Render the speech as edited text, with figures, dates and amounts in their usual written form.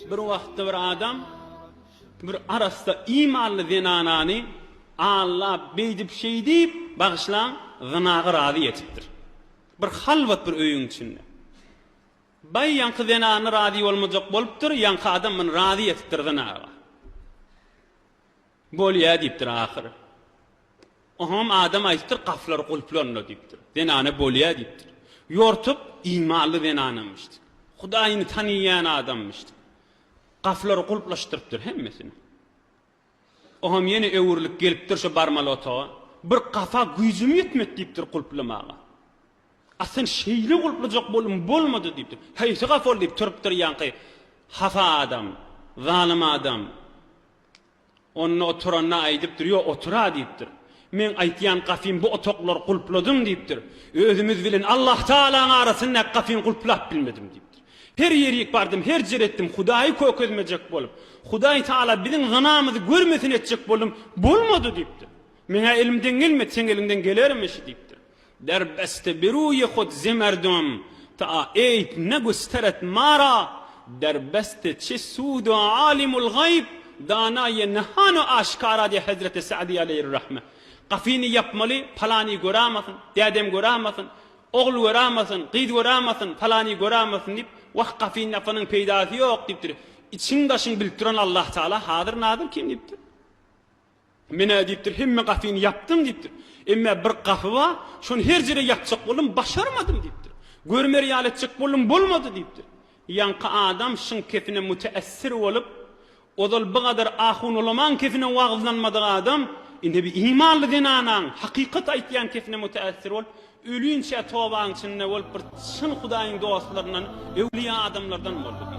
Bir wagtda bir adam bir arassa imanly zenanany aldap beýdip şeýdip bagyşlaň zynaga razy etipdir. Bir halwat bir öýüň içinde. Baý ýaňky zenany razy bolmajak bolupdyr, ýaňky adam muny razy etipdir zynaga. Bolýa diýipdir ahyry. Oňam adam aýdypdyr gapylar gulplandy diýipdir. Zenana bolýa diýipdir. Ýortup imanly zenanamyşdy. Hudaýyny tanyýan adammyşdy. Gapylary gulplaşdyrypdyr hemmesini. Oňam ýene öwrülip gelipdir şo barmaly otaga. Bir gapa güýjüm ýetmedi diýipdir gulplamaga. A sen şeýle gulplajak boldum bolmady diýipdir. Haýsy gapy ol diýip turupdyr ýaňky hapa adam, zalym adam. Onda oturanda aýdypdyr, Ýok, otur-a diýipdir. Meň aýtýan gapym bu otaklary gulpladym diýipdir. Özümiz bilen Allahtagalaň arasyndaky gapyny gulplap bilmedim diýipdir. Her ýerik bardym, her jer etdim, Hudaýy kökezmejek bolup, Hudaý Tagala biziň zynamyzy görmesin etjek boldum, bolmady diýipdir. Meň-ä elimden gelmedi, seň eliňden gelermiş diýipdir. Der beste biruýi hud ze merdum ta eýp ne gusteret mara der beste çe sudu alimul gaýb danaýe nehanu aşkara diýýär Hezreti Sa'di aleýhir-rahme. Gapyny ýapmaly, palany göramasyn, dädem göramasyn, ogul göramasyn, gyz göramasyn, palany göramasyn diýip, wah gapyny ýapanyň peýdasy ýok diýipdir. Içiň-daşyň bilip duran Allah Taala hazyr-nazyr kim diýipdir. Men-ä diýipdir, hemme gapyny ýapdym diýipdir. Emmä bir gapy bar, şony her ýere ýapjak boldum, başarmadym diýipdir. Görmer ýaly etjek boldum, bolmady diýipdir. Ýaňky adam şyň kefine müteessir bolup, ozal bu gadar ahun-ulamaň kefine wagyzlanmadyk adam, indi bir imanly zenanaň hakykat aýtýan kefine müteessir bolup, ölinçä tobaň içinde bolup bir çyn Hudaýyň dostlaryndan, öwlüýä adamlardan boldy.